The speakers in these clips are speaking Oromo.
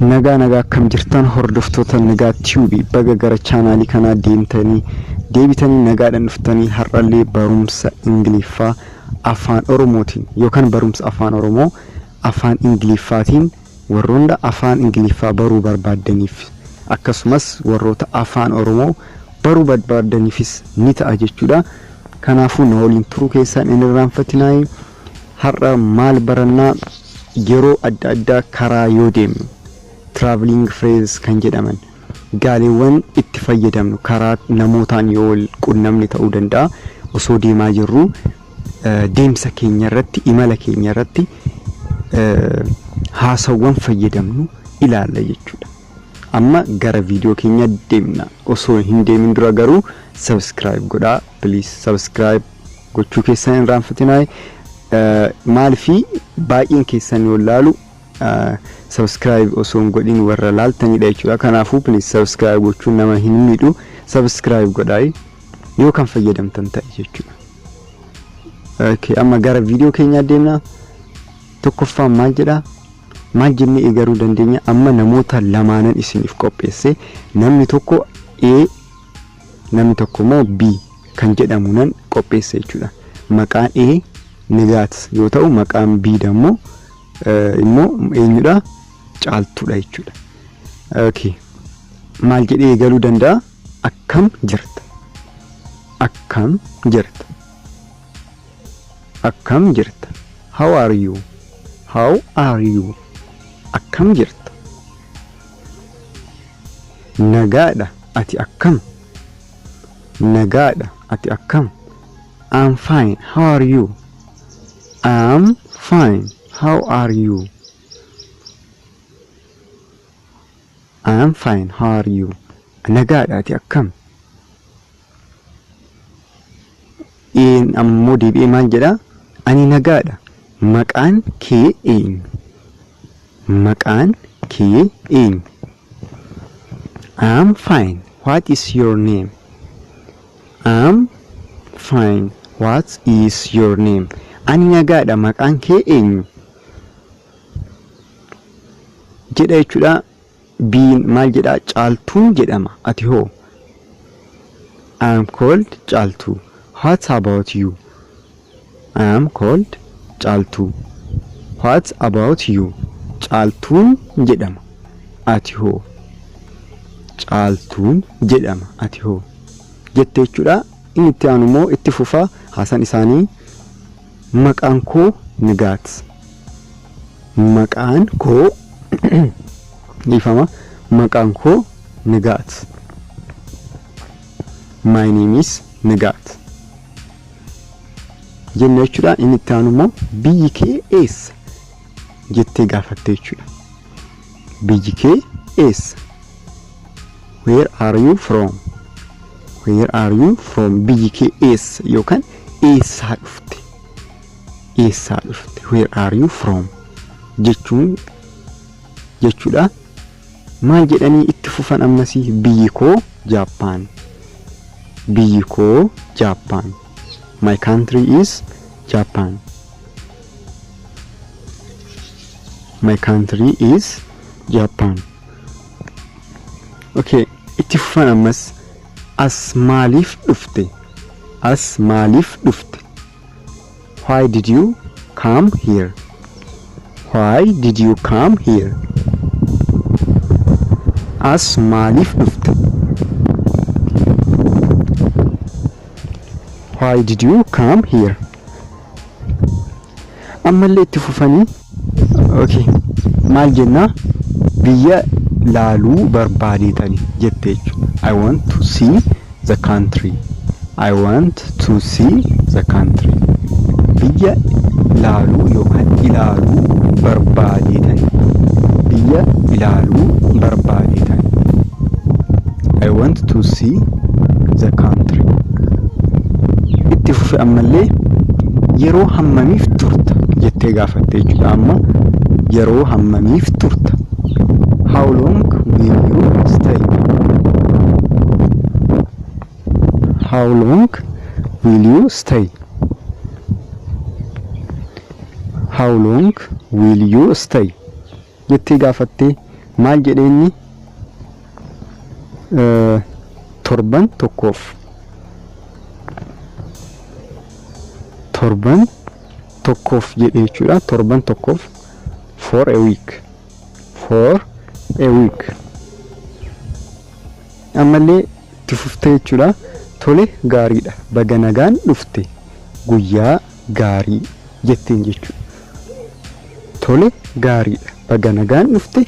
Nagaa nagaa, akkam jirtan hordoftoota Nagaa Tube? Baga gara chaanaalii kanaa deemtanii deebitanii nagaadhaan dhuftanii. Har'allee barumsa Ingiliffaa afaan Oromootiin yookaan barumsa afaan Oromoo afaan Ingiliffaatiin warroota afaan Ingiliffaa baruu barbaaddaniif, akkasumas warroota afaan Oromoo baruu barbaaddaniifis ni ta'a jechuudha. Kanaafuu na waliin turuu keessaan hin irraanfatinaa. Har'a maal barannaa? Yeroo adda addaa karaa yoo deemnu traveling phrases kan jedhaman, gaaleewwan itti fayyadamnu, karaa namootaan yoo wal qunnamne ta'uu danda'a, osoo deemaa jirru, deemsa keenya irratti, imala keenya irratti haasawwan fayyadamnu ilaalla jechuudha. Amma gara viidiyoo keenya deemna. Osoo hin deemin dura garuu subscribe godhaa, please. Subscribe gochuu keessan hin irraanfatinaa. Maaliifii baay'een keessan yoo laalu subscribe osoo hin godhin warra laaltanidha jechuudha. Kanaafuu please, subscribe gochuun nama hin miidhu. Subscribe godhaa yoo kan fayyadamtan ta'e jechuudha. Okay, amma gara viidiyoo keenyaa deemna. Tokkoffaan maal jedhaa? Maal jennee eegaluu dandeenya? Amma namoota lamaanan isiniif qopheesse. Namni tokko A, namni tokko immoo B kan jedhamu nan qopheesse jechuudha. Maqaan A Nigaat yoo ta'u, maqaan B dammoo immoo eenyudha? Caaltuudha jechuudha. Okay. Maal jedhee eegaluu danda'a? Akkam jirta? Akkam jirta? Akkam jirta? How are you? How are you? Akkam jirta? Nagaadha, ati akkam? Nagaadha, ati akkam? I'm fine. How are you? I'm fine. How are you? I'm fine. How are you? Nagaadha, ati akkam? Een ammoo deebi'ee maal jedhaa? Ani nagaadha. Maqaan kee eenyu? Maqaan kee eenyu? I'm fine. What is your name? I'm fine. What is your name? Ani nagaadha. Maqaan kee eenyu? Jedha jechuudha. Biin maal jedhaa? Caaltuun jedhama. Ati hoo? I'm called Caaltuu. What about you? I am called Caaltuu. What about you? Caaltuun jedhama. Ati hoo? Caaltuun jedhama. Ati hoo? Jette jechuudha. Inni itti aanu immoo itti fufa haasaan isaanii. Maqaan koo Nigaat. Maqaan koo, dhiifama. Maqaan koo Nigaat. My name is Nigaat. Jenna jechuudha. Inni itti aanu immoo biyyi kee eessa? Jettee gaafatte jechuudha. Biyyi kee eessa? Where are you from? Where are you from? Biyyi kee eessa yookaan eessaa dhufte? Eessaa dhufte? Where are you from? Jechuun jechuudha. Maal jedhanii itti fufan ammasii? Biyyi koo Jaappaan. Biyyi koo Jaappaan. My country is Japan. My country is Japan. Okay, itti fufan ammas. As maaliif dhufte? As maaliif dhufte? Why did you come here? Why did you come here? As maaliif dhufte? Why did you come here? Ammallee itti fufanii, okay, maal jennaa? Biyya laaluu barbaadeetani jette jechuudha. I want to see the country. I want to see the country. Biyya laaluu yookaan ilaaluu barbaadeetani. Biyya ilaaluu barbaadeetani. I want to see the country. Itti fufe ammallee, yeroo hammamiif turta jettee gaafatte jechuudha. Amma yeroo hammamiif turta? How long will you stay? How long will you stay? How long will you stay? Jettee gaafattee, Maal jedheenyi? Torban tokkoof. Torban tokkoof jedhe jechuudha. Torban tokkoof, for a week. For a week. Ammallee itti fuftee jechuudha. Tole, gaariidha. Baga nagaan dhufte. Guyyaa gaarii jetteen jechuudha. Tole, gaariidha. Baga nagaan dhufte.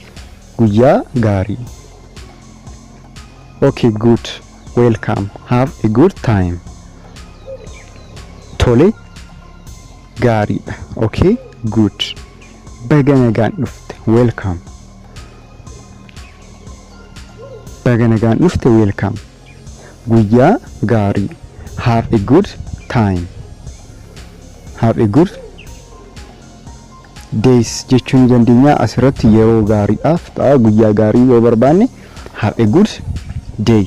Guyyaa gaarii. Okay, good. Welcome. Have a good time. Tole, gaariidha. Okay, good. Baga nagaan dhufte. Welcome. Baga nagaan dhufte, welcome. Guyyaa gaarii. Have a good time. Have a good days jechuu ni dandeenya. Asirratti yeroo gaariidhaaf ta'a. Guyyaa gaarii yoo barbaanne have a good day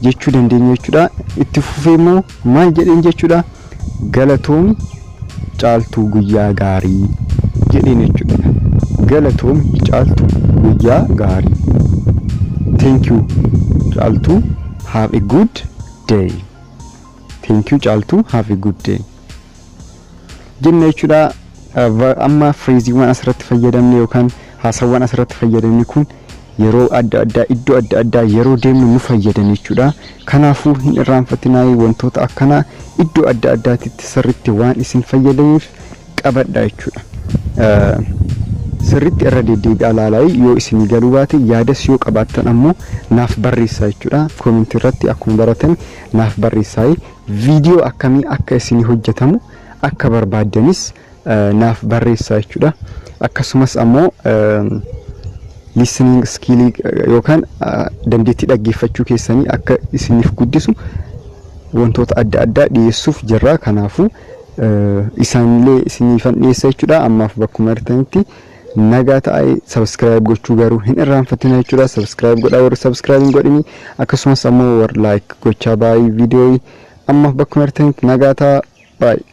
jechuu dandeenya jechuudha. Itti fufee immoo maal jedheen jechuudha? Galatoomi Caaltuu, guyyaa gaarii jedheen jechuudha. Galatoomi Caaltuu, guyyaa gaarii. Thank you, Caaltuu, have a good day. Thank you, Caaltuu, have a good day jenna jechuudha. Amma phrase'iiwwan asirratti fayyadamne yookaan haasawwan asirratti fayyadamne kun yeroo adda addaa, iddoo adda addaa yeroo deemnu nu fayyadan jechuudha. Kanaafuu hin irraanfatinaa, wantoota akkanaa iddoo adda addaatitti sirritti waan isin fayyadaniif qabadha jechuudha. Sirritti irra deddeebi'aa ilaalaa. Yoo isinii galuu baate, yaadas yoo qabaattan ammoo naaf barreessaa jechuudha. Commentii irratti akkuma baratan naaf barreessaa. Viidiyoo akkamii akka isinii hojjetamu akka barbaaddanis naaf barreessaa jechuudha. Akkasumas ammoo listening skillii yookaan dandeettii dhaggeeffachuu keessanii akka isiniif guddisu wantoota adda addaa dhiyeessuuf jirra. Kanaafuu isaanillee isiniifan dhiyeessa jechuudha. Ammaaf bakkuma jirtanitti nagaa ta'ee, subscribe gochuu garuu hin irraanfatina jechuudha. Subscribe godhaa warri subscribe hin godhini, akkasumas ammoo warri like gochaa baay'ee viidiyoo. Ammaaf bakkuma jirtanitti nagaa ta'aa, baay'ee.